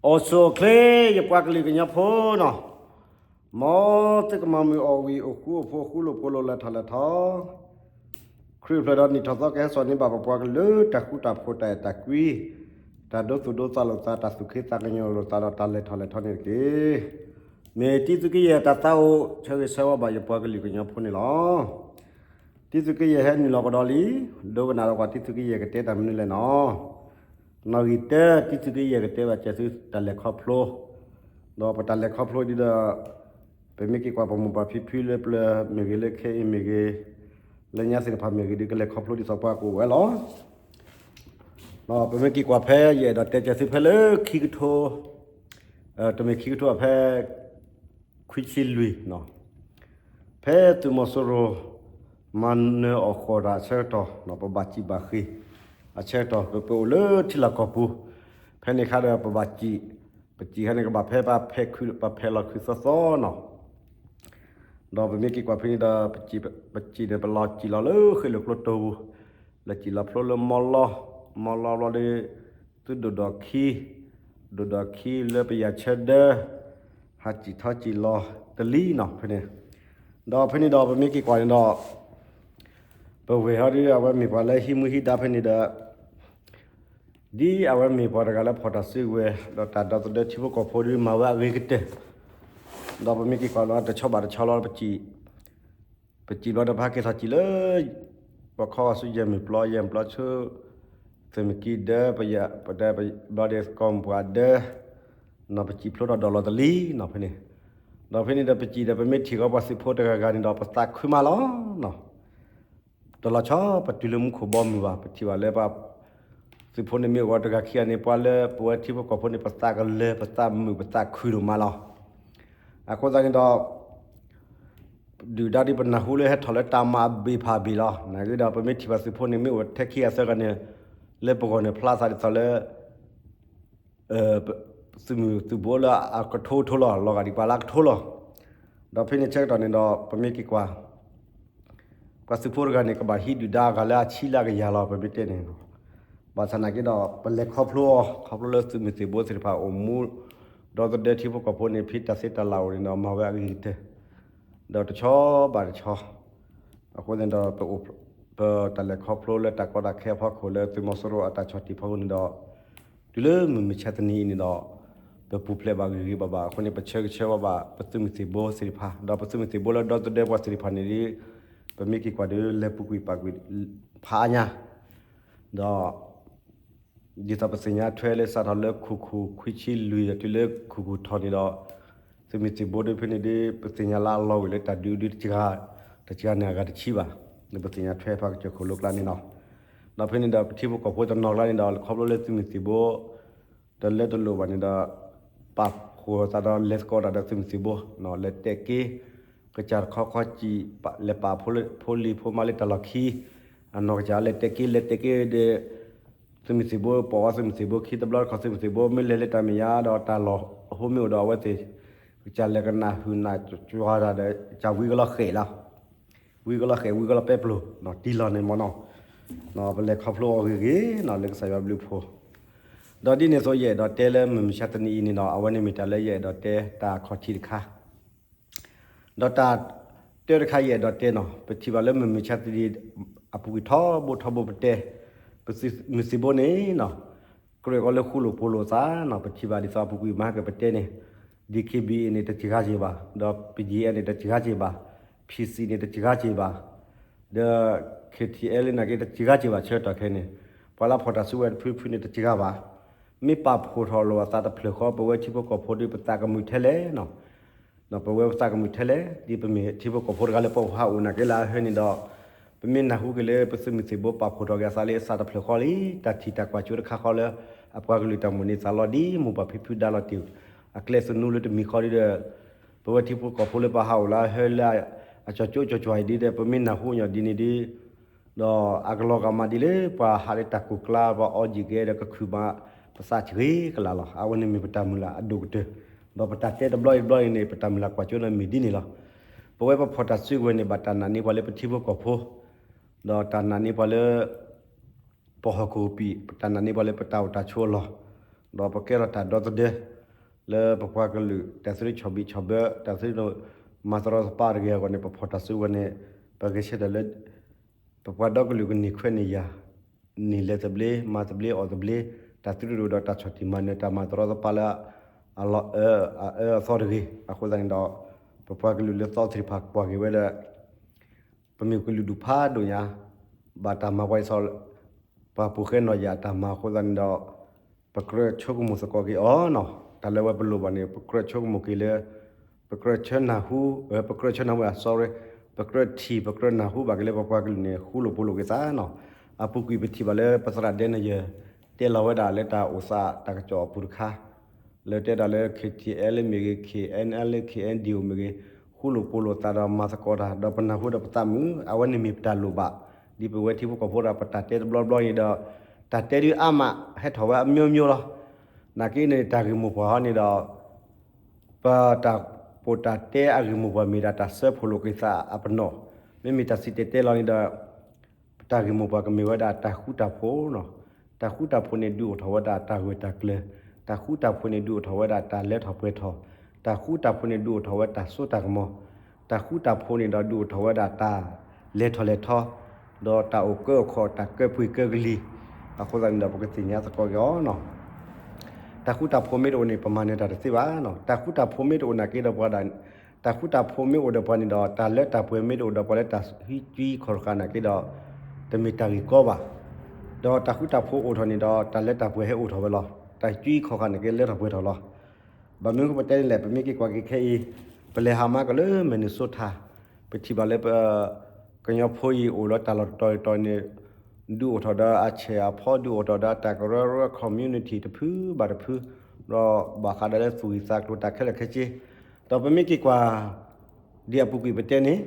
အိၣ်ဆူၣ်အိၣ်ချ့ ယပှၤကလုာ်ကညီဖိနီၤ, မ်သုကမၤမုာ်အီၣ်ဝံၣ် အိၣ်ဃူအိၣ်ဖိး ဃူလိာ်ဖိးလိာ် လဲၤထီၣ်လဲၤထီ, ခရံာ်အိၣ်ဖျဲၣ်ဒီးနံၣ်ထီၣ်သီကဟဲစိာ်န့ၢ်ဘၣ်ပပှၤကလုာ် တၢ်ဃူတၢ်ဖိး တၢ်အဲၣ်တၢ်ကွံ, တၢ်ဒိသူၣ်ဒိသးလိာ်သး တၢ်သူၣ်က့သးကညီၤလိာ်သးဒီး တၢ်လဲၤထီၣ်လဲၤထီန့ၣ်တက့ၢ်. မ့ၢ်တံသုးက့ယဲၢ်တၢ်သးအိၣ် ဆၢဂ့ၤဆၢဝါဘၣ်ယပှၤကလုာ်ကညီဖိန့ၣ်လီၤ. တံသုးက့ယဲၢ်ဟဲနုာ်လီၤကဒီးလံ, ဒိကနၣ်ဒီးကွၢ်တံသုးက့ယဲၢ်ကတဲတၢ်မနုၤလဲၣ်နီၤ. နီၣ်ဂံၢ်တၢ တံသုးက့ယဲၢ်ကတဲဘၣ်ကဲသုတၢ်လဲၤခီဖျိ, ဒီးပတၢ်လဲၤခီဖျိဒ်ဒီး ပမ့ၢ်က့ၤကွၢ်ပမိၢ်ပၢ်ဖံဖုလၢပျၢၤမ့ၢ်ဂ့ၤ လၢခဲအံၤမ့ၢ်ဂ့ၤ, လၢညါသ့ၣ်တဖၣ်မ့ၢ်ဂ့ၤဒီး ကလဲၤခီဖျိဒ်သိးပှၤကအိၣ်ဝဲလီၤ. ပမ့ၢ်က့ၤကွၢ်ဖဲယအဲၣ်ဒိးတဲကဲသုဖဲလၢခံကထိ, တမ့ၢ်ခံကထိဘၣ် ဖဲ ခွံဆံလွံၢ်နီၤ, ဖဲသုးမီၤစိရိၤ မၤနၢၤအီၣ်ဃီၣ်တၢ်အဆၢကတီၢ် ပဘၣ်စံးဘၣ်ဃ့ၢ်အဆၢကတီၢ် ပအိၣ်လၢထံလီၢ်ကီၢ်ပူၤ, ဖဲန့ၣ်ခါဒီးပဘၣ်စံး, ပစံးခါန့ၣ်ကဘၣ်ဖဲပဖဲးလီၤခုၣ်သီသီနီၤ. ဒီးပမ့ၢ်က့ၤကွၢ်ဖဲန့ၣ်ဒီး ပစံးန့ၣ် ပလီၤစံးလီၤလၢဃ့ၢ်လိာ်ကျိတီပူၤ, လီၤစံးလီၤဖျိလၢမီလီ, မီလီဘျီဒီး သုဒိၣ်ဒီးခံ, ဒိၣ်ဒီးခံလၢပယၤဆၢဒၢ, ဟးစံးထီၣ်စံးလီၤတလံနီၤဖဲန့ၣ်, ဒီးဖဲန့ၣ်ဒီးပမ့ၢ်က့ၤကွၢ်န့ၣ်ဒီး ပဝဲၢ်ဟီဒီး အဝဲမ့ၢ်ပှၤလၢဟံးမူဟံးဒါဖဲန့ၣ်ဒီး ဒ်အဝဲမ့ၢ်ပှၤတဂၤလၢဖီၣ်တၢ်စုကဝဲၤ ဒီးတၢ်ဒီသဒၢထံဖိကီၢ်ဖိဒီး မၤဝဲအဂ့ၤကတၢၢ်, ဒီးပမ့ၢ်က့ၤကွၢ်လီၤတဆီဘၣ်တဆီလီၤ ပစံးဘျီဒီး ပဟဲက့ၤထီၣ်စံးလၢ ပခီဂီၤဆူယဲၢ်မုၢ်ပျီ ယဲၢ်မုၢ်ပျီဆူ သုးမုၢ်ကံဒၢ ပယၢ်ပတဲဘျီဒီး ကီၢ်မုၢ်ပှၢ်ဒၢ နီၤ ပစံးဖျိထီၣ်ဒီးလီၤတလံနီၤဖဲန့ၣ်, ဒီးဖဲန့ၣ်ဒီးပစံးဒီး ပမ့ၢ်ထံၣ်ဃီပှၤသုးဖိတဂၤဂၤန့ၣ်ဒီး ပသးခုမးလီၤနီၤ. တလီၤဆီ ပတုၤလၢမူခိၣ်ဘီမုၢ်ဘၣ် ပထံၣ်ဘၣ်လၢပှၤသုးဖိန့ၣ်မ့ၢ်အိၣ်တဂၤခံဂၤန့ၣ် ပှၤလၢပဝဲထံဖိကီၢ်ဖိန့ၣ် ပသးကလၢၤ ပသးမုာ် ပသးခုၣ်ဒိၣ်မးလီၤ. အဃိသတးန့ၣ်ဒီး ဒုၣ်ဒါဒ်ပနၢ်ဟူလၢဟဲထီၣ်လၢတၢ်မၤအဘ့ၣ်ဖးဘ့ၣ်လီၤ. နာ်က့ဒီး ပမ့ၢ်ထံၣ်ဘၣ်သုးဖိန့ၣ် မ့ၢ်အိၣ်ထဲခံဂၤသၢဂၤန့ၣ် လၢပဂီၢ်န့ၣ် ဖျါသးဒ်သိးလၢ သုးမုၢ်သုးဘိလၢအကထိကထိလီၤ, လီၤဂာ်ဒ်ပှၤလၢအကထိလီၤ. ဒီးဖဲန့ၣ်ဆၢကတီၢ်န့ၣ်ဒီး ပမ့ၢ်က့ၤကွၢ် ပှၤသုးဖိတဂၤန့ၣ် ကဘၣ်ဟံးဒုၣ်ဒါအဂၤလၢအဆံလၢအကယၤလီၤ ပမ့ၢ်တဲန့ၣ်. ဘၣ်ဆၣ်နာ်က့ဒီး ပလဲၤခီဖျိအီၤ ခီဖျိလၢသုးမုၢ်သံၣ်ဘိသ့ၣ်တဖၣ်အိၣ်မူ ဒီသဒၢထံဖိကီၢ်ဖိန့ၣ် ဖဲတၢ်သ့တၢ်လၢ်အိၣ်န့ၣ်ဒီး မၤဝဲအဂ့ၤကတၢၢ် ဒီးတဆီဘၣ်တဆီ အဃိန့ၣ်ဒီး ပအိၣ် ပတၢ်လဲၤခီဖျိလၢတၢ်ကီတၢ်ခဲအဖီခိၣ် လၢသုးမီၤစိရိၤအတၢ်ဆီၣ်တံၢ်ဖီခိၣ်န့ၣ်ဒီး တုၤလၢမုၢ်မဆါတနံၤအံၤန့ၣ်ဒီး ပပူၤဖျဲးဘၣ်ဂ့ၤဂ့ၤဘၣ်ဘၣ်အဃိန့ၣ် ပဆၢဂ့ၤဆၢဝါဘၣ် ပသုးမုၢ်သံၣ်ဘိသ့ၣ်တဖၣ် ဒီးပသုးမုၢ်သံၣ်ဘိလၢဒီသဒၢပှၤသ့ၣ်တဖၣ်န့ၣ်ဒီး ပမ့ၢ်က့ၤကွၢ်ဒီး လဲၤပူၤကွံာ်ပာ်ကွံာ်ဖးအါညါ ဒီး ဒ်သိးပသ့ၣ်ညါထွဲလၢစးထီၣ်လၢ ခိၣ်ခိၣ်ခွံဆံလွံၢ် တုၤလၢခိၣ်ခိၣ်ထီၣ်န့ၣ်ဒီး သုးမုၢ်သံၣ်ဘိဒီးဖဲန့ၣ်ဒီး ပသ့ၣ်ညါလၢအလီၤဝံၤလၢတၢ်ဒုးဒုးတစှၤ တစှၤန့ၣ်အဂၤတဆံဘၣ်. ဒီးပသ့ၣ်ညါထွဲဖးကစၢၢ်ခိၣ်လိကျါန့ၣ်လီၤ. ဒီးဖဲန့ၣ်ဒီး ပထံဖိကီၢ်ဖိတနီၤကျါန့ၣ်ဒီး ခီဖျိလၢသုးမုၢ်သံၣ်ဘိ တလၢတလိၣ်ဘၣ်န့ၣ်ဒီး ပာ်ဖှိၣ်သးဒီးလဲၤသကိးတၢ်ဒီးသုးမုၢ်သံၣ်ဘိ လဲၤတဲာ်က့ၤ ကစၢ်တခီခီစံး လဲၤပာ်ဖိလံၤဖိမါလၢတၢ်လီၢ်ခံ အနီၢ်ကစၢ်လဲၤတဲာ်က့ၤ လဲၤတဲာ်က့ၤဒီး သုးမုၢ်သံၣ်ဘိ ပိာ်ဝဲသုးမုၢ်သံၣ်ဘိခံတဘျီတခီ သုးမုၢ်သံၣ်ဘိ မ့ၢ်လဲၤလၢတၢ်မဲာ်ညါဒီးတၢ်လီၢ်အဟိမ့ၢ်အိၣ်ဒီးအဝဲသ့ၣ် ကစၢ်လဲၤကနၣ်ဟုၣ်နၢ်ကၠွၤတၢ်ဒီး ကစၢ်ဝံကလီၤဃဲးလီၤ. ဝံကလီၤဃဲး ဝံကလီၤပဲပျိၤ တံၢ်လီၤန့ၣ်မ့ၢ်နီၤ ပလဲၤခီဖျိအီၤဂ့ၤဂ့ၤနီၤ လၢကစၢ်ယွၤဘျုးဖှိၣ် ဒီးဒ်န့ၣ်အသိး ယအဲၣ်ဒိးတဲလၢမုၢ်မဆါတနံၤအံၤန့ၣ်ဒီး အဝဲန့ၣ်မ့ၢ်တၢ်လၢယအဲၣ်ဒိးတဲတၢ်ခီၣ်ထံးတခါ ဒီးတၢ်တၢတခါယအဲၣ်ဒိးတဲနီၤ ပထံၣ်ဘၣ်လၢမုၢ်မဆါတနံၤ အပူၤကွံာ်ထီဘိထီဘိပတဲ ပသုးမုၢ်သံၣ်ဘိန့ၣ်နီၤ ကြၢးကီးလၢဃူလိာ်ဖိးလိာ်သးနီၤ ပထံၣ်ဘၣ်ဒ်သိးအပူၤကွံာ်မဟါကပတဲန့ၣ် DKBA န့ၣ်တစှၤက့ၤဘၣ် ဒီး BGF န့ၣ်တစှၤက့ၤဘၣ် PC န့ၣ်တစှၤက့ၤဘၣ် ဒီး KTLA နာ်က့တစှၤက့ၤဘၣ်ဆၢကတီၢ်ခဲအံၤန့ၣ် ပှၤလၢဖီၣ်တၢ်စုကဝဲၤတဖုဖုန့ၣ်တစှၤဘၣ် မ့ၢ်ပာ်ဖှိၣ်ထီၣ်လိာ်အသးတဖျၢၣ်ဃီ ပဝဲထံဖိကီၢ်ဖိဒီးပသးကမုာ်ထဲလဲၣ်နီၤ ပဝဲပသးကမုာ်ထဲလဲၣ် ဒ်ပမ့ၢ်ထံဖိကီၢ်ဖိတဂၤလၢပဟးအိၣ်နာ်က့လၢအဟဲန့ၣ်ဒီး ပမ့ၢ်နၢ်ဟူက့ၤလၢပသုးမုၢ်သံၣ်ဘိပာ်ဖှိၣ်ထီၣ်က့ၤအသးလၢအသးတဖျၢၣ်ဃီလံ တၢ်ထံၣ်တၢ်ကွၢ်စိတခါဃီလၢ အပှၤကလုာ်တၢ်မိၣ်န့ၢ်သးလီၤဒ်မိၢ်ပၢ်ဖံဖုဒါလီၤတံၢ် အကျဲသနူလၢတမံၤဃီဒ်ဒီး ပဝဲထံဖိကီၢ်ဖိလၢပဟးအိၣ်လၢအဟဲလၢ အကၠီၤကၠိကၠီၤကၠီၤအံၤဒ်ဒီး ပမ့ၢ်နၢ်ဟူညီဒ်န့ၣ်ဒီး ဒီးအကလီၤဂာ်မးဒ်လၢပှၤဟးလၢတၢ်ကိၢ်ကျါ ပှၤအီကံၢ်ကဲဒီးကခုၣ်မး ပသးစှၤကလးလီၤ. အဝဲန့ၣ်မ့ၢ်ပတၢ်မုၢ်လၢ်အဒိၣ်ကတၢၢ် ဒီးပတၢ်တဲတဘျီအံၤတဘျီအံၤန့ၣ် ပတၢ်မုၢ်လၢ်ကွၢ်စိန့ၣ်မ့ၢ်ဒ်န့ၣ်လီၤ. ပဝဲပဖီၣ်တၢ်စုကဝဲၤန့ၣ် ဘၣ်တၢ်နာ်န့ၢ်ပှၤလၢပထံဖိကီၢ်ဖိ ဒီးတၢ်နာ်န့ၢ်ပှၤလၢ ပဟီၣ်ခိၣ်ကပံာ် ပတၢ်နာ်န့ၢ်ပှၤလၢပတၢ်အိၣ်တၢ်ဆိးအလီၢ် ဒီးပကဲထီၣ်တၢ်ဒီသဒၢ လၢပပှၤကလုာ် တၢ်သ့ၣ်ဆိၣ်ဘံၣ်ဆိၣ်ဘၢ တၢ်သ့ၣ်မၤသရီသပၢ်တဂ့ၤအဂီၢ်န့ၣ် ပဖီၣ်တၢ်စုကဝဲၤန့ၣ် ပဂဲၤဆၢထၢၣ်လၢ ပပှၤဒီကလုာ်ကန့ၢ်ခွဲးန့ၢ်ယာ် န့ၢ်လဲၤသဘျ့ မၤသဘျ့ အီၣ်သဘျ့ တၢ်သ့ၣ်တဖၣ်ဒီးတၢ်ဆီၣ်တံၢ်မၤနၢၤ တၢ်မၤသရီသပၢ်လၢ အလီၤအအၢအသီတဂ့ၤ. အဃိသတးန့ၣ်ဒီး ပပှၤကလုာ်လၢသီသ့ၣ်တဖၣ်ကွၢ်က့ၤဝဲဒီး ပမ့ၢ်ကလုာ်ဒူၣ်ဖးဒိၣ်ညါ ဘၣ်တၢ်မၤပှၤအံၤသီ ပှၤပူၤဃဲနီၢ်ယၢ်တၢ်မၤအဃိသတးန့ၣ်ဒီး ပကြၢးဆိကမိၣ်သကိးက့ၤအီၤနီၤ. တၢ်လၢဝဲပလိၣ်ဘၣ်န့ၣ် ပကြၢးဆိကမိၣ်က့ၤလၢ ပကြၢးဆၢနၢ်ဟူ ပကြၢးဆၢနၢ်ဟူ sorry ပကြၢးထံၣ် ပကြၢးနၢ်ဟူဘၣ်က့ၤလၢပပှၤကလုာ်န့ၣ် ဃူလိာ်ဖိးလိာ်က့ၤသးနီၤ. အပူၤကွံာ်ပထံၣ်ဘၣ်လၢပသရၣ်ဒဲန့ယၢ် တဲလီၤဝဲဒၣ်လၢတၢ်အိၣ်သးတၢ်ကစီၣ်အပူၤတခါ လၢတဲဒၣ်လၢ K T L မ့ၢ်ဂ့ၤ K N L K N D O မ့ၢ်ဂ့ၤ ဃူလိာ်ဖိးလိာ်သးဒီးမၤသကိးတၢ် ဒီးပနၢ်ဟူဒီးပသးမုာ် အဝဲန့ၣ်မ့ၢ်ပတၢ်လိၣ်ဘၣ် ဒ်ပဝဲထံဖိကီၢ်ဖိဒီးပတၢ်တဲတဘျီဘျီအံၤဒီး တၢ်တဲဒုးအါမး ဟဲထီၣ်ဝဲအမျိုးမျိုးလီၤ. နာ်က့န့ၣ် တၢ်ဂ့ၢ်မိၢ်ပှၢ်ဟီန့ၣ်ဒီး ပတၢ်ပိာ်တၢ်တဲအဂ့ၢ်မိၢ်ပှၢ်မ့ၢ်ဒၣ်တၢ်စၢဖှိၣ်လိာ်က့ၤသးအပနီၣ်, မ့မ့ၢ်တၢ်စံၣ်တဲၤတဲလီၤန့ၣ်ဒီး ပတၢ်ဂ့ၢ်မိၢ်ပှၢ်ကမ့ၢ်ဝဲဒၣ်တၢ်ဃူတၢ်ဖိးနီၤ. တၢ်ဃူတၢ်ဖိးန့ၣ် ဒုးအိၣ်ထီၣ်ဝဲဒၣ်တၢ်ဂၢၢ်တၢ်ကျၢၤ, တၢ်ဃူတၢ်ဖိးန့ၣ် ဒုးအိၣ်ထီၣ်ဝဲဒၣ်တၢ်လဲၤထီၣ်ပှဲၤထီၣ်, တၢ်ဃူတၢ်ဖိးန့ၣ် ဒုးအိၣ်ထီၣ်ဝဲတၢ်စိတၢ်ကမီၤ, တၢ်ဃူတၢ်ဖိးန့ၣ်ဒီး ဒုးအိၣ်ထီၣ်ဝဲဒၣ်တၢ်လဲၤထီၣ်လဲၤထီ, ဒီးတၢ်အိၣ်ကၢအိၣ်ခီၣ် တၢ်ကၢပှ့ၤကၢကလံၤ, အဃိသတးန့ၣ်ဒီး ပကသ့ၣ်ညါသကိးက့ၤအီၤနီၤ. တၢ်ဃူတၢ်ဖိးမ့ၢ်တအိၣ်န့ၣ် ပမၤနၢၤတၢ်တသ့ဘၣ်နီၤ. တၢ်ဃူတၢ်ဖိးမ့ၢ်တအိၣ်နာ်က့ဒီးပှၤဒၣ် တၢ်ဃူတၢ်ဖိးမ့ၢ်အိၣ်ဒီးပှၤန့ၣ်ဒီး တၢ်လၢတၢ်ပှဲၤမ့ၢ်တအိၣ်ဒီးပှၤလၢတၢ်ဟံးကွံခီၣ်တဃာ်နာ်က့ဒီး တမ့ၢ်တၢ်ဂ့ၢ်ကီဘၣ်. ဒီးတၢ်ဃူတၢ်ဖိးအိၣ်ထီၣ်န့ၣ်ဒီး တၢ်လၢတၢ်ပှဲၤဟဲအိၣ်ထီၣ်ဝဲလီၤ. တၢ်ဟံးကွံခီၣ်တဃာ်နာ်က့လၢထီၣ်ပှဲၤထီၣ်လီၤ. ဘၣ်မနုၤဃိပတဲန့ၣ်လဲၣ်, ပမ့ၢ်က့ၤကွၢ်က့ၤခဲအံၤ ပလဲၤဟးမၤကီးလၢ Minnesota ပထံၣ်ဘၣ်လၢပ ကညီဖိအံၤအိၣ်လၢတၢ်လီၢ်တတီၤတတီၤန့ၣ် ဒုးအိၣ်ထီၣ်ဒီးအဆဲးအဖီ ဒုးအိၣ်ထီၣ်ဒီးတၢ်ကရၢကရိ community တဖုဘၣ်တဖု, ဒီးဘၣ်ဃးဒီးလၢသူၣ်ဂံၢ်သးကျိၤတၢ်ခဲလၢာ်ခဲဆ့, ဒီးပမ့ၢ်က့ၤကွၢ် ဒ်အပူၤကွံာ်ပတဲန့ၣ်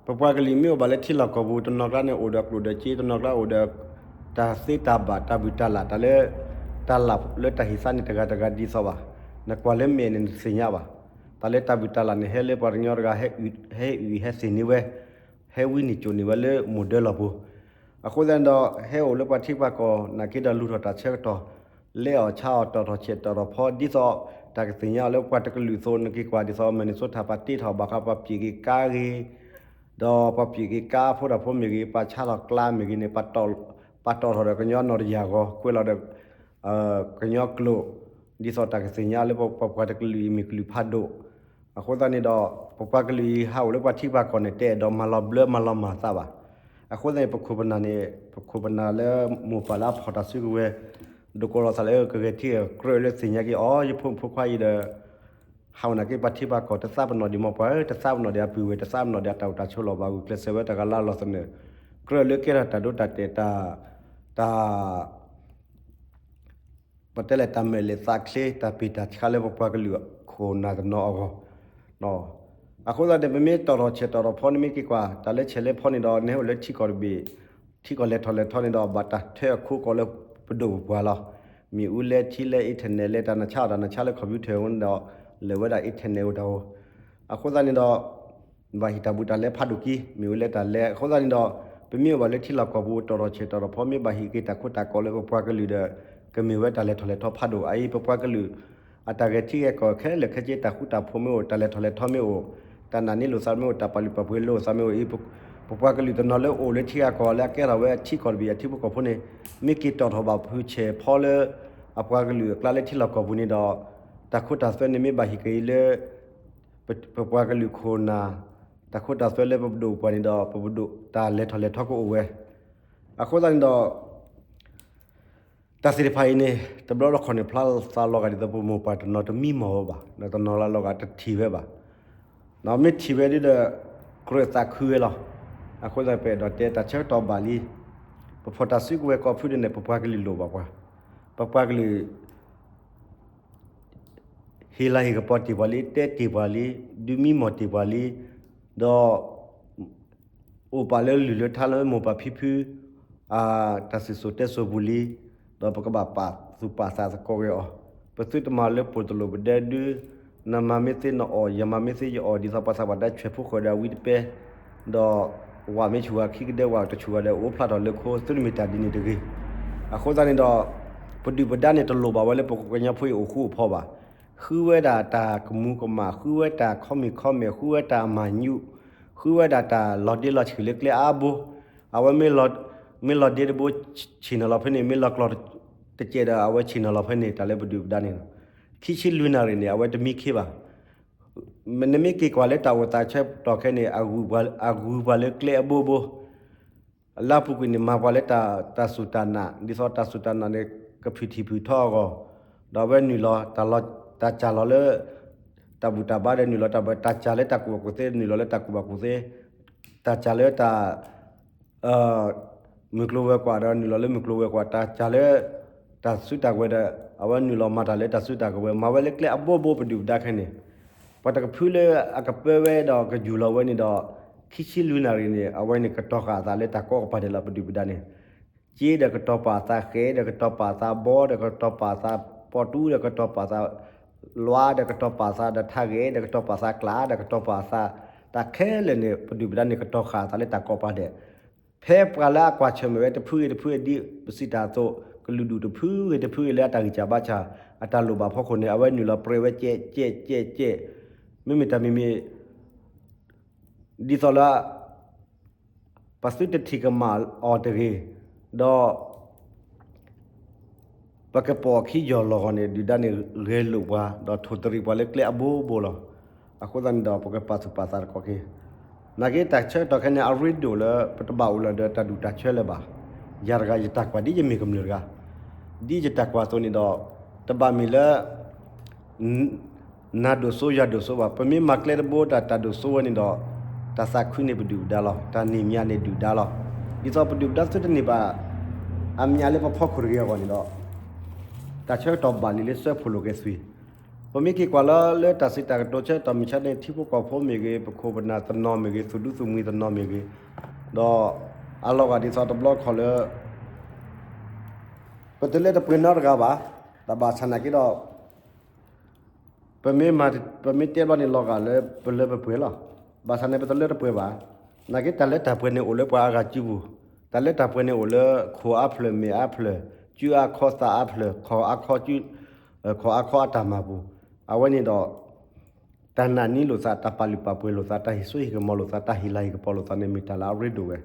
ပပှၤကလုာ်မ့ၢ်အိၣ်ဘၣ်လၢထံလီၢ်ကီၢ်ပူၤ တနီၤကျါန့ၣ်အိၣ်ဒီးကျိၣ်ဒီးစ့ တနီၤကျါအိၣ်ဒီး တၢ်သ့တၢ်ဘၣ် တၢ်ဘုၣ်တၢ်လၣ် တၢ်လၢ တၢ်လၢတၢ်ဟ့ၣ်သါန့ၣ် တဂၤတဂၤဒ်သိးဘၣ်. နကွၢ်လၢမဲာ်န့ၣ် နတသ့ၣ်ညါဘၣ်. တၢ်လၢတၢ်ဘုၣ်တၢ်လၣ်န့ၣ် ဟဲလၢပှၤကညီတဂၤ ဟဲအုၣ်ဟဲသ့ၣ်န့ၢ်ဝဲ, ဟဲဝံန့ၢ်ကိာ်န့ၢ်ဝဲလၢမိၢ်ဒၢလီၢ်ပူၤ. အဃိသတးန့ၣ်ဒီး ဟဲအိၣ်လၢပှၤထံပှၤကီၢ်နာ်က့ဒီး လူၤထီၣ်တၢ်ဆၢကတီၢ် လဲအီၣ်ဆါအီၣ် တီၣ်ထီၣ်ဆဲးတီၣ်ထီၣ်ဖီ ဒ်သိး တၢ်ကသ့ၣ်ညါအီၤလၢပှၤတကလုာ်အသိး နက့ၤကွၢ်ဒ်သိး Minnesota ပှၤတ့ထီၣ်ဘၣ်ဃး ပှၤပျံၤက့ၤကါဂ့ၤ, ဒီးပှၤပျံၤက့ၤကါ ဖိတၢ်ဖိမ့ၢ်ဂ့ၤ ပှၤဆါထီၣ်ကျါမ့ၢ်ဂ့ၤန့ၣ် ပှၤတီၣ်ထီၣ်ဒီးကညီနီၢ်တယၢ်ဂီၤ ကွဲးလီၤဒီး ကညီကျိာ်, ဒ်သိးတၢ်ကသ့ၣ်ညါလၢပပှၤတကလုာ်အံၤမ့ၢ်ကလုာ်ဖးဒိၣ်. အဃိသတးန့ၣ်ဒီး ပပှၤကလုာ်အံၤဟးအိၣ်လၢပှၤထံပှၤကီၢ်န့ၣ် တအဲၣ်ဒိးမၤလီၤဘျၢမၤလီၤမၢ်သးဘၣ်. အဃိသတးန့ၣ် ပခိၣ်ပနၢ်န့ၣ် ပခိၣ်ပနၢ်လၢမိၢ်ပၢ်လၢအဖီၣ်တၢ်စုကဝဲၤ ဒိးကီးလီၤသးလၢကဂဲၤထံၣ်ကြၢးလၢသ့ၣ်ညါက့ၤအီၤ ယဖိမုၣ်ဖိခွါအံၤဒီး ဟးအိၣ်နာ်က့ပှၤထံပှၤကီၢ် တသးပ့ၤနီၣ်ဒံးမိၢ်ပှၢ်ဧၢ, တသးပ့ၤနီၣ်ဒံးအပုၢ်ဝဲၢ်, တသးပ့ၤနီၣ်ဒံးအတၢ်အိၣ်တၢ်ဆိးလီၢ်ဘၣ် ဂုာ်ကျဲးစၢးဝဲတၢ်ကလၢလီၢ်သနၢၣ်, ကြၢးလၢကဲထီၣ်တၢ်ဒိတၢ်တဲာ် တၢ် တၢ် ပတဲလဲၣ် တၢ်မဲာ်လဲၤသးချ့ တၢ်ပ့ၢ်တၢ်ဆှါလၢပပှၤကလုာ်ခိၣ်နၢ်တနီၤအဂီၢ်. အဃိသတးန့ၣ် ပမ့ၢ်တီၣ်ထီၣ်ဆဲးတီၣ်ထီၣ်ဖီန့ၣ် မ့ၢ်က့ၤကွၢ် တၢ်လၢဆဲးလၢဖီန့ၣ်ဒီး နဟဲအိၣ်လၢထံကီၢ်တဘ့ၣ် ထံကီၢ်လဲၤထီၣ်လဲၤထီန့ၣ်ဒီး ဘၣ်တၢ်ထၢအခိကီၢ်လၢပဒိၣ်ပပှၢ်လီၤ. မ့ၣ်အူလဲထံလဲ internet လဲ တၢ်နၢ်ဆါအီၣ်တၢ်နၢ်ဆါလၢ computer န့ၣ်ဒီး လဲၤဝဲဒၣ် internet အိၣ်တၢ်အိၣ်. အဃိသတးန့ၣ်ဒီး ဘၣ်ဟ့ၣ်တၢ်ဘူးတၢ်လဲဖးဒိၣ်က့ၤ မ့ၣ်အူလဲတၢ်လဲ. အဃိသတးန့ၣ်ဒီး ပမ့ၢ်အိၣ်ဘၣ်လၢထံလီၢ်ကီၢ်ပူၤ တီၣ်ထီၣ်ဆဲးတီၣ်ထီၣ်ဖီ မ့ၢ်ဘၣ်ဟ့ၣ်က့ၤတၢ်ခိတၢ်ကီလၢပပှၤကလုာ်ဒီး ကမ့ၢ်ဝဲတၢ်လဲၤထီၣ်လဲၤထီဖးဒိၣ်. အအံၤ ပပှၤကလုာ် အတၢ်ဂဲၤထံဂဲၤကီၢ်ခဲလၢာ်ခဲဆ့ တၢ်ဃူတၢ်ဖိးမ့ၢ်အိၣ် တၢ်လဲၤထီၣ်လဲၤထီမ့ၢ်အိၣ် တၢ်နာ်န့ၢ်လိာ်သးမ့ၢ်အိၣ် တၢ်ပာ်လုၢ်ပာ်ပှ့ၤလိာ်သးမ့ၢ်အိၣ်အံၤ ပပှၤကလုာ်တနီၤလၢအိၣ်လၢထံဂၤကီၢ်ဂၤလၢအကဲထီၣ်ဝဲအထံကီၢ်တဘ့ၣ်အထံဖိကီၢ်ဖိန့ၣ် မ့ၢ်က့ၤတီၣ်ထီၣ်ဘၣ်ဖုဆဲးဖီလၢ အပှၤကလုာ်အကျါလၢထံလီၢ်ကီၢ်ပူၤန့ၣ်ဒီး တၢ်ခိတၢ်သွဲန့ၣ်မ့ၢ်ဘၣ်ဟ့ၣ်က့ၤလၢ ပပှၤကလုာ်ခိၣ်နၢ် တၢ်ခိတၢ်သွဲလၢပပဒိၣ်ပပှၢ်န့ၣ်ဒီး ပပဒိၣ်တၢ်လဲၤထီၣ်လဲၤထီကအိၣ်ဝဲ. အဃိသတးန့ၣ်ဒီး တၢ်သ့ၣ်တဖၣ်အံၤန့ၣ် တဘျီတခီၣ်န့ၣ် ဖျါသးလီၤဂာ်ဒ်သိးပမိၢ်ပၢ်တနီၤတမံမီၢ်ဝဲဘၣ်, တနီၤလၢလီၤဂာ်တထံၣ်ဝဲဘၣ်. မ့ၢ်ထံၣ်ဝဲဒ်ဒီး ကြၢးသးခုဝဲလီၤ. အဃိသတး ပအဲၣ်ဒိးတဲတၢ်ဆၢကတီၢ်ဘၣ်လံ. ပဖီၣ်တၢ်စုကဝဲၤကိးဖုဒၣ်န့ၣ် ပပှၤကလုာ်လိၣ်ဘၣ်ပှၤ, ပပှၤကလုာ် ဟ့ၣ်လၤဟ့ၣ်ကပီၤတ့ၢ်ပှၤလံ, တဲတ့ၢ်ပှၤလံ, ဒုးမံမီၢ်တ့ၢ်ပှၤလံ, ဒီး အိၣ်ပာ်လၢလုၢ်လၢထါလၢမိၢ်ပၢ်ဖံဖု တၢ်စံၣ်စိၤတဲစိၤပူၤလံ, ဒီးပကဘၣ်ပာ်သူၣ်ပာ်သးသကိးက့ၤအီၤ, ပသုတမၤလၢပှိၢ်တလိာ်ပဒဲဒု, နမၤမ့ၢ်သ့နအီၣ်, ယမၤမ့ၢ်သ့ယအီၣ်, ဒ်သိးပှၤသးပှၢ်ဒၣ်ဆွဲးဖိဃၢၤဒီးအဝံတပဲ, ဒီးဝဲမ့ၢ်ဆူၣ်ဝဲခံကဒဲဝဲတဆူၣ်ဝဲဒီးအိၣ်ဖျါထီၣ်လၢခိ သုတမ့ၢ်တၢ်ဒ်န့ၣ်တဂ့ၤ. အဃိသတးန့ၣ်ဒီး ပဒုၣ်ပဒါန့ၣ် တလိၣ်ဘၣ်ဝဲလၢပကညီဖိအံၤအိၣ်ဃူအိၣ်ဖိးဘၣ်. ဃုဝဲဒၣ်တၢ်ကမူၤကမၣ်, ဃုဝဲတၢ်ခီမ့ၢ်ခီမဲာ်, ဃုဝဲတၢ်မၤညူး, ဃုဝဲဒၣ်တၢ်လီၤဒ့လီၤဆံးလၢကျဲအါဘိ. အဝဲမ့ၢ်လီၤဒ့တဘိ ဆ့ၣ်နီၤလီၤဖဲန့ၣ်, မ့ၢ်လီၤကျီၤတစဲးဒီး အဝဲဆ့ၣ်နီၤလီၤဖဲန့ၣ်, တၢ်လၢပဒုၣ်ပဒါန့ၣ်လီၤ. ခံဆံလွံၢ်နၣ်ရံၣ်န့ၣ် အဝဲတမံခ့ဘၣ်. နမ့ၢ်က့ၤကွၢ်လၢတၢ်အိၣ်သးဆၢကတီၢ်ခဲအံၤန့ၣ် အဂုၤပှၤလၢကျဲအဘိဘိ လၢအပူၤကွံာ်န့ၣ် မၤပှၤလၢတၢ်စူၢ်တၢ်နာ်, ဒ်သိးတၢ်စူၢ်တၢ်နာ်န့ၣ် ကဖုၣ်ထံၣ်ဖုၣ်ထီအဂီၢ်, ဒီးအဝဲနုာ်လီၤ တၢ်စၢ်လီၤလၢ တၢ်ဘူၣ်တၢ်ဘါဒီး နုာ်လီၤတၢ်ဘၣ် တၢ်စၢ်လၢတၢ်ကူၣ်ဘၣ်ကူၣ်သ့ နုာ်လီၤလၢတၢ်ကူၣ်ဘၣ်ကူၣ်သ့, တၢ်စၢ်လၢတၢ် မုၢ်ကျိၤဝဲၤကွာ်ဒီး နုာ်လီၤလၢမုၢ်ကျိၤဝဲၤကွာ်, တၢ်စၢ်လၢ တၢ်စုတၢ်ကဝဲၤဒီး အဝဲနုာ်လီၤမၤတၢ်လၢတၢ်စုတၢ်ကဝဲၤ, မၤဝဲလၢကျဲအဘိဘိ ပဒုၣ်ပဒါခဲအံၤန့ၣ်, ပှၤတကဖုလၢအကပၢဝဲဒီးကယူၢ်လီၤဝဲန့ၣ်ဒီး ခံဆံလွံၢ်နၣ်ရံၣ်န့ၣ် အဝဲန့ၣ်ကတီၤဃာ်အသးလၢတၢ်ကိးကပၤဒဲးလီၤ ပဒုၣ်ပဒါန့ၣ်. စ့ဒီးကတီၤပာ်အသး, ဃဲဒီးကတီၤပာ်အသး, ဘီဒီးကတီၤပာ်အသး, ပီၣ်တူဒီးကတီၤပာ်အသး, လွါဒီးကတီၤပာ်အသး, ဒီးထးဂဲၤဒီးကတီၤပာ်အသး, ကျးဒီးကတီၤပာ်အသး, တၢ်ခဲလၢာ်န့ၣ် ပဒုၣ်ပဒါန့ၣ်ကတီၤဃာ်အသးလၢတၢ်ကိးကပၤဒဲး. ဖဲပှၤလၢအကွၢ်ဆၢၣ်မဲာ်ဝဲတဖုဂ့ၤတဖုဂ့ၤ ဒ်ပစံးတၢ်အသိး, ကလုာ်ဒူၣ်တဖုဂ့ၤတဖုဂ့ၤလၢအတၢ်ဂံၢ်စၢ်ဘါစၢ် အတၢ်လိၣ်ဘၣ်ဖီခိၣ်န့ၣ် အဝဲနုာ်လီၤပြဲးဝဲကဲးကဲးကဲးကဲး, မ့မ့ၢ်တၢ်မံၤမံၤ ဒ်သိးလၢ ပသုတထံၣ်ကမၣ်အီၤတဂ့ၤ, ဒီး ပကပိာ်အခံယီၢ်လီၤဂီၢ်န့ၣ် ဒုၣ်ဒါန့ၣ်ဂဲၤလိာ်ပှၤ ဒီးထိၣ်သရံးပှၤလၢကျဲအဘိဘိလီၤ. အဃိသတးန့ၣ်ဒီး ပကပာ်သူၣ်ပာ်သးတကီၢ်က့ၤ, နာ်က့တၢ်ဆၢကတီၢ်ခဲအံၤန့ၣ် အရ့ဒိၣ်လၢပတဘၣ်အိၣ်လၢၤဒီးတၢ်ဒူၣ်တၢ်ဆၢလၢၤဘၣ်. ယၤတဂၤယတၢ်ကွၢ်ဒ်ယမ့ၢ်ကမျၢၢ်တဂၤ, ဒ်ယတၢ်ကွၢ်အသိးန့ၣ်ဒီး တဘၣ်မ့ၢ်လၢ နၤဒိၣ်စိ ယၤဒိၣ်စိဘၣ်. ပမ့ၢ်မၤကျဲတဘိဒီး တၢ်ဒိၣ်စိဝဲန့ၣ်ဒီး တၢ်သးခုန့ၢ်ပဒုၣ်ပဒါလီၤ. တၢ်န့ၢ်မၠးန့ၢ်ဒုၣ်ဒါလီၤ. ဒ်သိးပဒုၣ်ပဒါသုတန့ၢ်ဘၣ် အမၠးလၢပဖီခိၣ်တဂ့ၤအဂီၢ်န့ၣ်ဒီး တၢ်ဆၢကတီၢ်ဘၣ်လံလၢစၢဖှိၣ်လိာ်က့ၤသွံၣ်. ပမ့ၢ်က့ၤကွၢ်လီၤလၢတၢ်စံးတၢ်ကတိၤဆၢကတီၢ်မုၢ်ဆါန့ၣ် ထံဖိကီၢ်ဖိမ့ၢ်ဂ့ၤ, ပခိၣ်ပနၢ်တနီၤမ့ၢ်ဂ့ၤ, သူၣ်ဒူသူၣ်မှံတနီၤမ့ၢ်ဂ့ၤ, ဒီးအလီၤဂာ်ဒ်သိးတဘျီခီၣ်လၢ ပတလၢတပှဲၤနီတဂၤဘၣ်. တၢ်ဘၣ်ဆၣ်နာ်က့ဒီး ပမ့ၢ်မၤ ပမ့ၢ်တဲဘျီန့ၣ် လီၤဂာ်လၢပလၢပပှဲၤလီၤ. ဘၣ်ဆၣ်န့ၣ် ပတလၢတပှဲၤဘၣ်. နာ်က့တၢ်လၢတၢ်ပှဲၤန့ၣ်အိၣ်လၢပှၤအါဂၤစုပူၤ, တၢ်လၢတၢ်ပှဲၤန့ၣ်အိၣ်လၢခိၣ်အါဖျၢၣ်မဲာ်အါဖျၢၣ်, စုအါခီသးအါဖျၢၣ်, ခီၣ်အါခီစု ခီၣ်အါခီအတၢ်မၤပူၤ, အဝဲန့ၣ်ဒီး တၢ်နာ်န့ၢ်လိာ်သး, တၢ်ပာ်လုၢ်ပာ်ပှ့ၤလိာ်သး, တၢ်ဟ့ၣ်စိဟ့ၣ်ကမီၤလိာ်သး, တၢ်ဟ့ၣ်လၤဟ့ၣ်ကပီၤလိာ်သးန့ၣ် မ့ၢ်တၢ်လၢအရ့ဒိၣ်ဝဲ.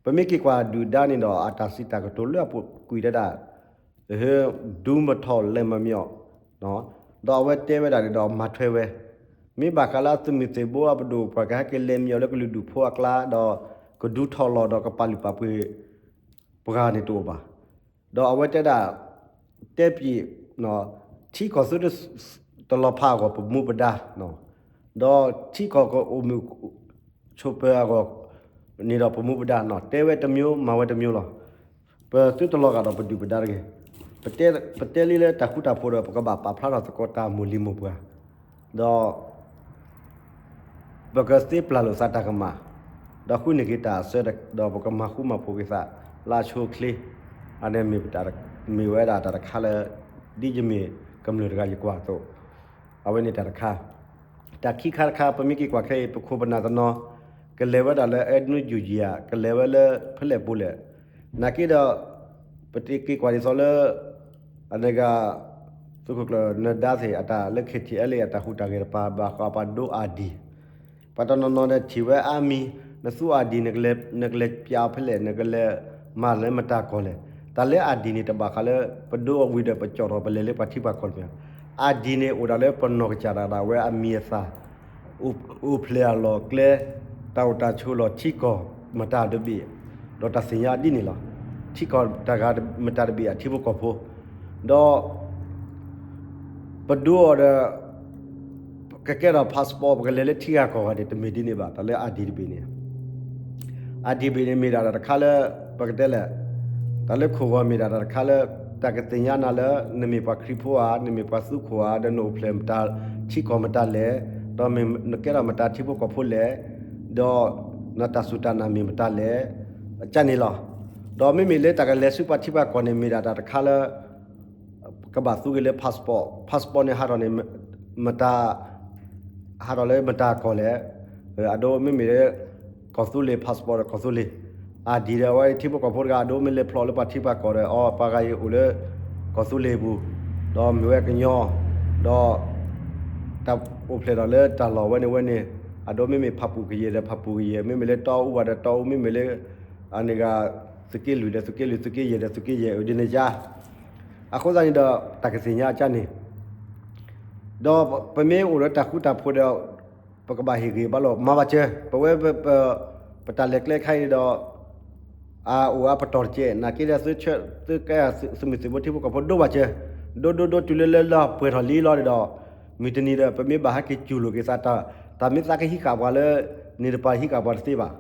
ပမ့ၢ်က့ၤကွၢ်ဒုၣ်ဒါန့ၣ်ဒီး အတၢ်စံးတၢ်ကတိၤလၢအပူၤကွံာ်တဲဒၣ် ဒူမထီၣ်လဲၤမၤမံအီၤ, ဒီးအဝဲတဲဝဲဒၣ်န့ၣ်ဒီးမၤထွဲဝဲ, မ့ၢ်ဘၣ်ဃးလၢအသုးမုၢ်သံၣ်ဘိအပဒိၣ် ပှၤကဟဲက့ၤလဲၤမံအီၤလၢကလုာ်ဒူၣ်ဖိအကျါ ဒီးကဒူထီၣ်လီၤဒီးကပာ်လုၢ်ပာ်ပှ့ၤပှၤန့ၣ်တအိၣ်ဘၣ်. ဒီးအဝဲတဲဒၣ် တဲပံၤ ထံကီၢ်သုတလီၤဖးအဂီၢ်ပမူပဒါ, ဒီးထံကီၢ်ကအိၣ်မုာ်ဆိးပၢၤအဂီၢ်န့ၣ်ဒီးပမူပဒါနီၤ, တဲဝဲတမျိုး မၤဝဲတမျိုးလီၤ. ပသုတလီၤဂာ်ဒီးပဒုၣ်ပဒါတဂ့ၤ. ပတဲလံလၢတၢ်ဃူတၢ်ဖိးဒီး ပကဘၣ်ပာ်ဖျါထီၣ်သကိးတၢ်မိၢ်လံၤမိၢ်ပှၢ်, ဒီး ပကသ့ပျၢ်လိာ်သးတၢ်ကမၣ်, ဒီးဃုန့ၢ်က့ၤတၢ်အစၢ, ဒီးပကမၤဃူမၤဖိးက့ၤသး လၢအဆိအချ့, အန့ၣ်မ့ၢ်ပတၢ်, မ့ၢ်ဝဲဒၣ်တၢ်တခါလၢ ဒ်ယမ့ၢ်ကမျၢၢ်တဂၤယကွၢ်အသိး, အဝဲန့ၣ်တၢ်တခါ. တၢ်ခံခါတခါ ပမ့ၢ်က့ၤကွၢ်ခဲအံၤ ပခိၣ်ပနၢ်တနီၤ ကလဲၤဝဲဒၣ်လၢ အဲနူယူၢ်ယံၤ ဧါ, ကလဲၤဝဲလၢဖဲလဲၣ်ပူၤလဲၣ်. နာ်က့ဒီး ပတက့ၤကွၢ်ဒ်သိးလၢ အန့ၣ်ဂၤ သုးခိၣ်ကျၢၢ်နၢၤဒါသ့ၣ် အတၢ်လၢ ခ့ၣ်ထံၣ်အဲလ်အ့ အတၢ်ဟူးတၢ်ဂဲၤတပၤ ဘၣ်ဃးပှၤဒိအၢၣ်ဒံၣ်, ပှၤတနီၤနီၤဒီးထံၣ်ဝဲအါမံၤ, နသူအၢၣ်ဒံၣ် နကလဲၤပျးအီၤဖဲလဲၣ်, နကလဲၤမၤလၢမတၤကီၢ်လဲၣ်. တၢ်လၢအၢၣ်ဒံၣ်န့ၣ် တဘၣ်ဃးလၢ ပဒိအီၤဝံၤဒီးပကၠီၣ်ထီၣ်ပလဲၤလၢပှၤထံပှၤကီၢ်တမ့ၢ်. အၢၣ်ဒံၣ်န့ၣ် အိၣ်ဒၣ်လၢပနီၢ်ကစၢ်ဒၣ်ဝဲအမံၤအသၣ် အိၣ်ဖျဲၣ်အလီၢ်အကျဲ, တၢ်အိၣ်တၢ်ဆိးလီၢ်ထံကီၢ်မတၤတဘ့ၣ်, ဒီးတၢ်သ့ၣ်ညါဒ်န့ၣ်လီၤ. ထံကီၢ်တဂၤမတၤတဘ့ၣ်အထံဖိကီၢ်ဖိ, ဒီး ပဒိအီၤဒီး ကကဲထီၣ် passport ပကလဲၤလၢထံဂၤကီၢ်ဂၤန့ၣ် တမ့ၢ်ဒ်န့ၣ်ဘၣ်. တၢ်လၢအၢၣ်ဒံၣ်တဘ့ၣ်န့ၣ် အၢၣ်ဒံၣ်တဘ့ၣ်န့ၣ် မ့ၢ်ဒၣ်တၢ်တခါလၢ ပကတဲလဲၣ်, တၢ်လၢခိၣ်ဂီၤမ့ၢ်ဒၣ်တၢ်တခါလၢ တၢ်ကသ့ၣ်ညါနၤလၢ နမ့ၢ်ပှၤခရံာ်ဖိဧါ, နမ့ၢ်ပှၤသူခိၣ်ဧါ, ဒီးနအိၣ်ဖျဲၣ်မတၤထံကီၢ်မတၤလဲၣ်, ဒီးမ့ၢ်နကဲထီၣ်မတၤထံဖိကီၢ်ဖိလဲၣ်, ဒီးနတၢ်စူၢ်တၢ်နာ်မ့ၢ်မတၤလဲၣ်, အကန့ၣ်လီၤ. ဒီးမ့မ့ၢ်လၢတၢ်ကလဲၤဆူပှၤထံပှၤကီၢ်န့ၣ် မ့ၢ်ဒၣ်တၢ်တခါလၢ ကဘၣ်သူက့ၤလၢ passport, passport န့ၣ်ဟးထီၣ်န့ၣ် မတၤ ဟးထီၣ်လၢမတၤကီၢ်လဲၣ်, အဒိမ့မ့ၢ်လၢ ကီၢ်သူလ့ၤ passport ဒီးကီၢ်သူလ့ၤ, အၢ်ဒံၣ်ဒီးအဝဲထံဖိကီၢ်ဖိတဂၤ အဒိမ့ၢ်လဲၤဖျိးလၢပှၤထံပှၤကီၢ်ဒီး အီ ပှၤဂၤအံၤအိၣ်လၢ ကီၢ် ကီၢ်သူလ့ၤပူၤ, ဒီးမ့ၢ်ဝဲကညီ, ဒီး တၢ်အိၣ်ဖျဲၣ်ဒီးလၢတၢ်လီၢ်ဝဲန့ၣ်ဝဲန့ၣ်, အဒိမ့မ့ၢ်ဖးပူၤကယဲၢ်ဒီးဖးပူၤကယဲၢ်, မ့မ့ၢ်လၢတီအူဘၣ်ဒီးတီအူ, မ့မ့ၢ်လၢ အန့ၣ်ဂ့ၤ သုးက့လွံၢ်ဒီးသုးက့လွံၢ်, သုးက့ယဲၢ်ဒီးသုးက့ယဲၢ်, အဒ်န့ၣ်ယါ. အဃိသတးန့ၣ်ဒီး တၢ်ကသ့ၣ်ညါအကါန့ၣ် ဒီးပမ့ၢ်အိၣ်ဒီးတၢ်ဃူတၢ်ဖိးဒီး ပကဘၣ်ဟ့ၣ်ဂံၢ်ဘါလိာ် မၤဘၣ်စၢၤ, ပဝဲ ပတၢ်လဲၤကျဲခါအံၤန့ၣ်ဒီး အအိၣ်အပတီၢ်တကဲး, နာ်က့ဒီးသုဆၢ သုကဲ သုးမုၢ်သံၣ်ဘိထံဖိကီၢ်ဖိဒိဘၣ်စၢၤ, ဒိဒိဒိတုၤလၢလၢလၢပှဲၤထီၣ်လံလီၤန့ၣ်ဒီး မုၢ်တနံၤဒီး ပမ့ၢ်ဘၣ်ဟဲက့ၤစူၤလိာ်က့ၤသး တၢ်မ့ၢ်သးကဟံးဃာ်ပှၤလၢ န့ၣ်တပၤဟံးဃာ်ပှၤတသ့ဘၣ်.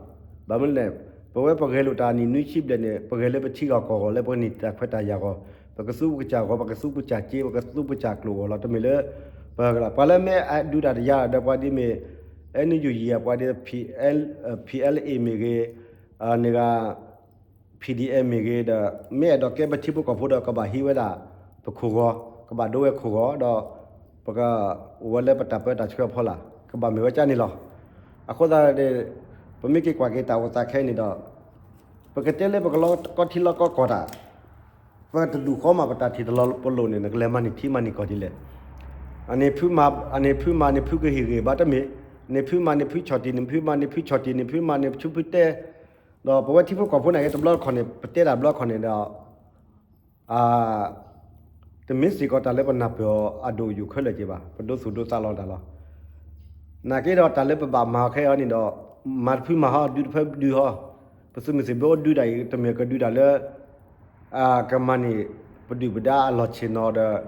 ဘၣ်မနုၤလဲၣ်, ပဝဲပဂဲၤလိာ်တၢ်နံၣ်နွံဆံဘျဲၣ်န့ၣ် ပဂဲၤလၢပထံဂၤကီၢ်ဂီၤ လၢပကန့ၢ်တၢ်ခွဲးတၢ်ယာ်ဂီၢ်, ပကသူပကစၢ်ဂီၤ, ပကသူပကစၢ်စ့, ပကသူပကစၢ်ကျိာ်ဂီၢ်လီၤ. တမ့ၢ်လၢ ပ ပှၤလၢမ့ၢ်ဒုးတၢ်တယါဒီး ပှၤဒ်မ့ၢ် NUG ပှၤဒ် PL PLA မ့ၢ်ဂ့ၤ, န့ၣ်ဂ့ၤ PDF မ့ၢ်ဂ့ၤဒီး မ့ၢ်အဲၣ်ဒိးကဲပထံဖိကီၢ်ဖိဒီး ကဘၣ်ဟံးဝဲဒၣ် ပခိၣ်ဂီၤ, ကဘၣ်ဒိဝဲခိၣ်ဂီၤဒီး ပကအိၣ်ဝဲလၢပတၢ်ပၢတၢ်ဆှၢအဖီလာ်, ကဘၣ်မ့ၢ်ဝဲကါန့ၣ်လီၤ. အဃိသတးန့ၣ် ပမ့ၢ်က့ၤကွၢ်က့ၤတၢ်အိၣ်သးခဲအံၤန့ၣ်ဒီး ပကတဲလၢပကလီကီထံလီကီကီၢ်တၢ် ပတဒူၣ်ဃီမး ပတၢ်ထံၣ်တလီၤပလိာ်န့ၣ် နကလဲၤမၤန့ၢ်ထံမၤန့ၢ်ကီၢ်ဒ်လဲၣ်. အန့ၣ်ဖုမၤ, အန့ၣ်ဖုမၤ န့ၣ်ဖုကဟ့ၣ်ဂံၢ်ဘါတမ့ၢ်, န့ၣ်ဖုမၤ န့ၣ်ဖုဆီၣ်တံၢ်, န့ၣ်ဖုမၤ န့ၣ်ဖုဆီၣ်တံၢ်, န့ၣ်ဖုမၤ န့ၣ်ဖုတဲ, ဒီးပဝဲထံဖိကီၢ်ဖိန့ၣ်က့ တဘျီတခီၣ်န့ၣ် ပတဲတၢ်ဘျီတခီၣ်န့ၣ်ဒီး တမ့ၢ်စ့ၢ်ကီးတၢ်လၢပနၢ်ပၢၢ်အီၤအဒိၣ်အယိာ်ခဲလၢာ်က့ၤဘၣ်, ပဒိသူၣ်ဒိသးလီၤတၢ်လီၤ. နာ်က့ဒီးတၢ်လၢပဘၣ်မၤအီၤခဲအံၤန့ၣ်ဒီး မၤတဖုမၤဟီ, ဒုးတဖုဒုးဟီ, ပသုးမုၢ်သံၣ်ဘိဒုးတၢ်အံၤ တမ့ၢ်ကဒုးတၢ်လၢ ကမၤန့ၢ်ပဒုၣ်ပဒါအလီၢ်ဆ့ၣ်နီၤဒီး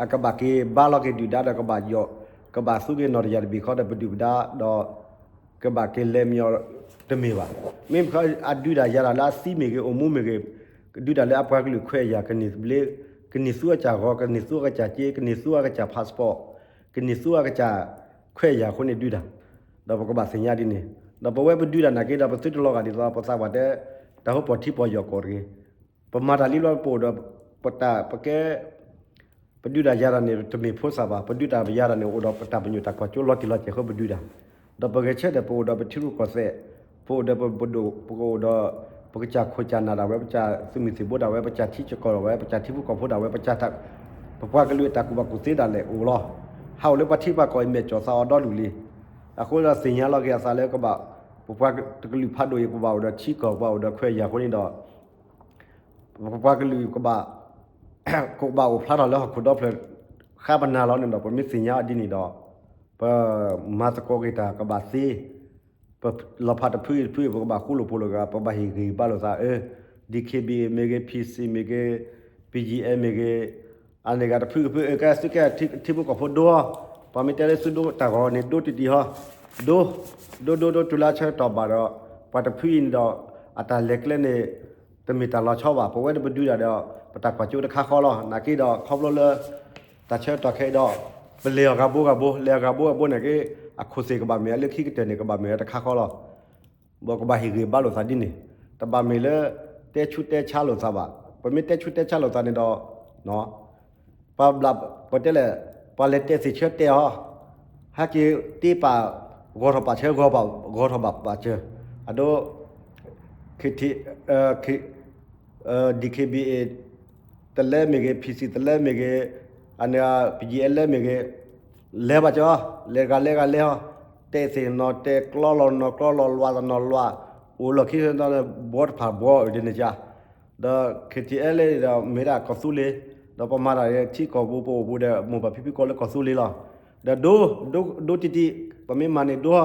အကဘၣ်က့ၤဘါလီၤက့ၤဒုၣ်ဒါဒီးကဘၣ်ယိာ်, ကဘၣ်သူက့ၤနီၣ်တယၢ်တဘ့ၣ်ခီဒီးပဒုၣ်ပဒါဒီး ကဘၣ်က့ၤလဲၤမ့ၢ်အီၤတမ့ၢ်ဘၣ်. မ့ၢ်အဒုးတၢ်ယၤတၢ်လၢအသံမ့ၢ်ဂ့ၤ, အိၣ်မူမ့ၢ်ဂ့ၤ, ဒုးတၢ်လၢအပှၤကလုာ်ခွဲးယာ် ကန့ၢ်ဘျ့, ကန့ၢ်သူအကစၢ်ဂီၤ, ကန့ၢ်သူအကစၢ်စ့, ကန့ၢ်သူအကစၢ် passport, ကန့ၢ်သူအကစၢ်ခွဲးယာ်အဃိန့ၣ်ဒုးတၢ်, ဒီးပကဘၣ်သ့ၣ်ညါဒ်န့ၣ်, ဒီးပဝဲပဒုးတၢ်နာ်က့ဒီး ပသုတလီၤဂာ်ဒ်သိး ပသးပှၢ်တဲ တၢ်ဟိပီၢ်ထံပီၢ်ယီၢ်ကီၢ်တဂ့ၤ. ပမၤတၢ်လံဘျီပအိၣ်ဒီး ပတၢ်ပကဲ ပဒုးတၢ်ယၤတၢ်န့ၣ် တမ့ၢ်ဖိသၣ်ဘၣ်, ပဒုးတၢ်ယၤတၢ်န့ၣ် အိၣ်ဒီးပတၢ်ပညိၣ်တၢ်ကွၢ်စိလီၤတံၢ်လီၤဆဲးဃိပဒုးတၢ်, ဒီးပဂဲၤဆၢထၢၣ် ပအိၣ်ဒီးပထံရူၢ်ကီၢ်သဲး, ပအိၣ်ဒီးပဒိၣ်, ပကအိၣ်ဒီး ပကစၢ်ခိၣ်စၢ်နၢ်ဒၣ်ဝဲ, ပကစၢ်သုးမုၢ်သံၣ်ဘိဒၣ်ဝဲ, ပကစၢ်ထံကီၢ်ဒၣ်ဝဲ, ပကစၢ်ထံဖိကီၢ်ဖိဒၣ်ဝဲ, ပပှၤကလုာ်အတၢ်ကူၣ်ဘၣ်ကူၣ်သ့ဒၣ်လဲာ်အိၣ်လီၤ. ဟးအိၣ်လၢပှၤထံပှၤကီၢ်အံၤ မဲာ်ကၠီၣ်သးအီၤဒီဒူၣ်လံ. အဃိဒီးသ့ၣ်ညါလီၤက့ၤအသးလၢကဘၣ် ပပှၤတကလုာ်ဖးဒိၣ်အံၤ ပဘၣ်အိၣ်ဒီးထံကီၢ် ပဘၣ်အိၣ်ဒီးခွဲးယာ်အဃိန့ၣ်ဒီး ပပှၤကလုာ်ကဘၣ် ကဘၣ်အိၣ်ဖျါထီၣ်လၢဟီၣ်ခိၣ်ဒီဖျၢၣ် ဃါပနၤလီၤန့ၣ်ဒီး ပမ့ၢ်သ့ၣ်ညါအီၤဒ်န့ၣ်ဒီး ပမၤသကိးက့ၤတၢ်ကဘၣ်သ့, ပလီၤဖးတဖုအံၤတဖုအံၤ ပကဘၣ်ဃူလိာ်ဖိးလိာ်က့ၤ, ပဘၣ်ဟ့ၣ်ဂံၢ်ဘါလိာ်သး အၢ DKBA မ့ၢ်ဂ့ၤ, PC မ့ၢ်ဂ့ၤ, BGF မ့ၢ်ဂ့ၤ, အန့ၣ်ဂ့ၤတဖုကဖု အၢ ကဲသုကဲထံဖိကီၢ်ဖိဒိအီၤ, ပှၤမ့ၢ်တဲလၢသုဒိတၢ်ဂီၤန့ၣ် ဒိတံၢ်တံၢ်ဟီ, ဒိ, ဒိဒိဒိတုၤလၢအဆၢကတီၢ်ဘၣ်ဒီး ပှၤတဖုအံၤန့ၣ်ဒီး အတၢ်လဲၤကျဲန့ၣ် တမ့ၢ်တၢ်လီၤဆီဘၣ်. ပဝဲတပဒုးတၢ်ဒီး ပတၢ်ကွၢ်စိတခါဃီလီၤ. နာ်က့ဒီးခီဖျိလၢ တၢ်ဆၢကတီၢ်ခဲအံၤဒီး ပလဲၤအီၤဂၤဘိဂၤဘိ, လဲၤအီၤဂၤဘိဂၤဘိန့ၣ်က့ အခိၣ်သ့ၣ်ကဘၣ်မ့ၢ်အလၢခံကတၢၢ်န့ၣ် ကဘၣ်မ့ၢ်ဝဲတခါဃီလီၤ. ဘၣ်ကဘၣ်ဟ့ၣ်ဂံၢ်ဘါလိာ်သးဒ်န့ၣ်, တဘၣ်မ့ၢ်လၢ တဲဆူတဲဆါလိာ်သးဘၣ်. ပမ့ၢ်တဲဆူတဲဆါလိာ်သးန့ၣ်ဒီး ပှၤဘျး ပတဲလဲၣ်, ပှၤလဲၤတဲသ့ၣ်ဆၢတဲအီၤ, ဟဲက့ၤတ့ပာ် ဂီၤထီၣ်ပာ်ဆၢ ဂီၤထီၣ်ဘၣ်ပာ်စၢၤ, အဒိ DKBA တလဲမ့ၢ်ဂ့ၤ, PC တလဲမ့ၢ်ဂ့ၤ, အန့ၣ် BGF လဲမ့ၢ်ဂ့ၤ, လဲၤဘၣ်စၢၤ, လဲၤဂၤလဲၤဂၤလဲၤအီၤ, တဲသ့ၣ်နီၣ်တဲာ် ကျီလီၤနီၣ်ကျီလီၤ လွးတနီၣ်လွး, အိၣ်လီၢ်ခံဘီတဖၣ်ဘီဒ်န့ၣ်ကါ ဒီး KTLA ဒီးမ့ၢ်ဒၣ်ကီၢ်သူလ့ၤ, ဒီးပမၤတၢ်ထံကီၢ်ပူၤ ပအိၣ်ပူၤဒီး မိၢ်ပၢ်ဖံဖုကိးလၢကီၢ်သူလ့ၤလီၤ. ဒီးဒိ, ဒိတံၢ်တံၢ်, ပမ့ၢ်မၤန့ၣ်ဒိ,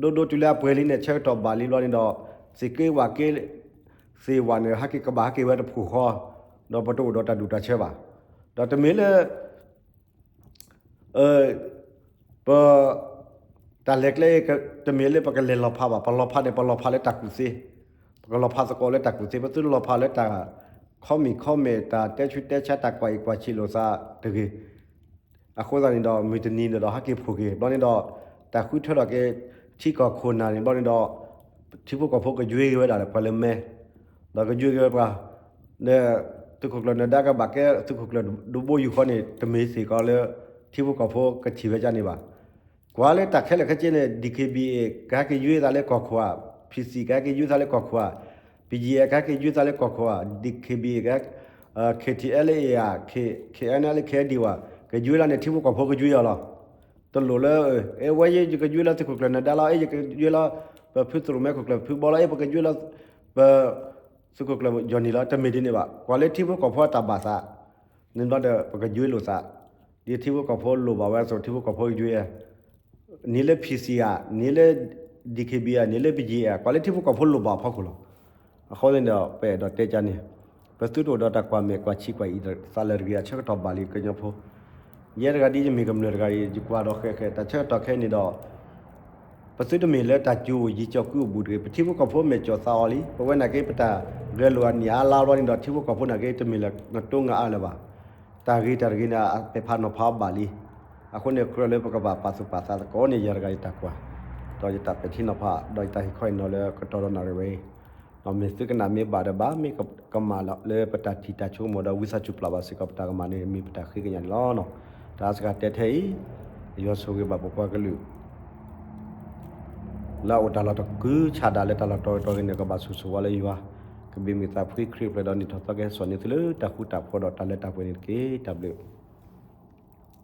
ဒိဒိတုၤလၢအပှဲၤလံန့ၣ် ဆၢကတီၢ်ဘၣ်လံဘျီန့ၣ်ဒီး သ့ၣ်က့ဝၣ်က့, သ့ၣ်ဝၣ်န့ၣ် ဟဲက့ၤကဘၣ်ဟဲက့ၤဝဲတဖုဃီ, ဒီးပတအိၣ်ဒီးတၢ်ဒူၣ်တၢ်ဆၢဘၣ်. ဒီးတမ့ၢ်လၢ ပ တၢ်လဲၤကျဲ တမ့ၢ်လၢပကလဲၤလီၤဖးဘၣ်. ပလီၤဖးန့ၣ် ပလီၤဖးလၢတၢ်ကူၣ်သ့, ပကလီၤဖးသကိးလၢတၢ်ကူၣ်သ့, ပသုတလီၤဖးလၢတၢ် comment comment တၢ်တဲဆူးတဲဆါ တၢ်ကွၢ်အံၤကွၢ်ဆံးလိာ်သးတဂ့ၤ. အဃိသတးန့ၣ်ဒီး မုၢ်တနံၤန့ၣ်ဒီး ဟဲက့ၤဖှိၣ်က့ၤ ဘျီန့ၣ်ဒီး တၢ်ဃုထၢထီၣ်က့ၤ ထံကီၢ်ခိၣ်နၢ်န့ၣ် ဘျီန့ၣ်ဒီး ထံဖိကီၢ်ဖိကယွ့က့ၤဝဲဒၣ်လၢပှၤလၢမဲ, ဒီးကယွ့က့ၤဝဲပှၤ ဒီးသုးခိၣ်ကျၢၢ်နၢၤဒါကဘၣ်ကဲသုးခိၣ်ကျၢၢ်ဒိဘိယူၢ်ဃီန့ၣ် တမ့ၢ်စ့ၢ်ကီးလၢ ထံဖိကီၢ်ဖိကထံၣ်ဝဲဒ်န့ၣ်ဘၣ်. ကွၢ်လၢတၢ်ခဲလၢာ်ခဲဆ့န့ၣ် DKBA ကဟဲက့ၤယွ့သးလၢကီၢ်ခိၣ်ဧါ, PC ကဟဲက့ၤယွ့သးလၢကီၢ်ခိၣ်ဧါ, BGF ကဟဲက့ၤယွ့သးလၢကီၢ်ခိၣ်ဧါ, DKBA ကဟဲ KTLA ဧါ, KNLA ဝဲ ကယွ့လီၤန့ၣ် ထံဖိကီၢ်ဖိကယွ့အီၤလီၤ. တလိၣ်လၢ အဲ ဝဲယဲယကယွ့လီၤသုးခိၣ်ကျၢၢ်နဒါလီၤ, အဲ ယကယွ့လီၤ ပဖုသရိၣ်မဲခိၣ်ကျၢၢ်ဖုဘီလီၤ, အဲ ပကယွ့လီၤ ပ သုးခိၣ်ကျၢၢ်ယီၢ်နံၣ်လီၤ, တမ့ၢ်ဒ်န့ၣ်ဘၣ်. ကွၢ်လၢထံဖိကီၢ်ဖိအတၢ်ဘၣ်သးန့ၣ်ဘျီဒီး ပကယွ့လိာ်သး, ဒ်ထံဖိကီၢ်ဖိလိၣ်ဘၣ်ဝဲအသိး ထံဖိကီၢ်ဖိကယွ့ န့ၢ်လၢ P C ဧါ, န့ၢ်လၢ D K B ဧါ, န့ၢ်လၢ ပယ့ၤ ဧါ, ကွၢ်လၢထံဖိကီၢ်ဖိလိၣ်ဘၣ်အဖီခိၣ်လီၤ. အဃိန့ၣ်ဒီး ပအဲၣ်ဒိးတဲကန့ၣ်, ပသုတအိၣ်ဒီးတၢ်ကွၢ်မဲာ်ကွၢ်ဆံးကွၢ်အံၤသးလၢတဂ့ၤ, အဆၢကတီၢ်ဘၣ်လံ ကညီဖိ, ယဲတဂၤဒ်ယမ့ၢ်ကမျၢၢ်တဂၤအံၤ ယကွၢ်ဒီးဃဲးဃဲး တၢ်ဆၢကတီၢ်ခဲအံၤန့ၣ်ဒီး ပသုတမ့ၢ်လၢတၢ်စူၤအိၣ်ယံၤကၠီၤကွံအိၣ်ဘူးတဂ့ၤ, ပထံဖိကီၢ်ဖိမဲာ်ကၠီၤသးအီၤလံ, ပဝဲနာ်က့ ပတၢ်ဂဲၤလိာ်အနံၣ်အါလါဘျီန့ၣ်ဒီး ထံဖိကီၢ်ဖိနာ်က့ တမ့ၢ်လၢနတိငါအါလၢၤဘၣ်. တၢ်ဂ့ၤတၢ်တဂ့ၤန့ၣ် ပဲာ်ဖးနီၤဖးအီၤဘၣ်လံ. အဃိန့ၣ် ကြၢးလၢပကဘၣ်ပာ်သူၣ်ပာ်သးသကိးန့ၣ် ယၤတဂၤယတၢ်ကွၢ်, ဒီးယတၢ်ပဲာ်ထံနီၤဖး ဒီးယတၢ်ဟ့ၣ်ခီဟ့ၣ်နီၤလၢကတီၢ်ဒီးနၣ်ရံၣ်ဝဲအံၤ, မ့ၢ်သုကနၣ်မ့ၢ်ဘၣ်ဒီးဘၣ်, မ့ၢ်ကမၣ်လီၤလၢပတၢ်ထံၣ်တၢ်ဆိကမိၣ်ဒီး ဝံသးစူၤပျၢ်ဘၣ်စ့ၢ်ကီး ပတၢ်ကမၣ်န့ၣ် မ့ၢ်ပတၢ်ဃ့ကညးန့ၣ်လီၤ. တၢ်စှၤတဲထဲအံၤ ယွၤဆိၣ်ဂ့ၤဘၣ်ပပှၤကလုာ် လၢအအိၣ်တၢ်လီၢ်တကူဆးဒးလၢတၢ်လီၢ်တီတီဂ့ၤန့ၣ် ကဘၣ်ဆိၣ်ဂ့ၤဝဲလၢယွၤ, ကဘၣ်မုာ်သးဖှံခရံာ်ဖျၢၣ်ဒီး နံၣ်ထီၣ်သီကဟဲစိာ်န့ၢ်သုလၢတၢ်ဃူတၢ်ဖိးဒီးတၢ်လၢတၢ်ပှဲၤန့ၣ်တက့ၢ်. တၢ်ဘျုး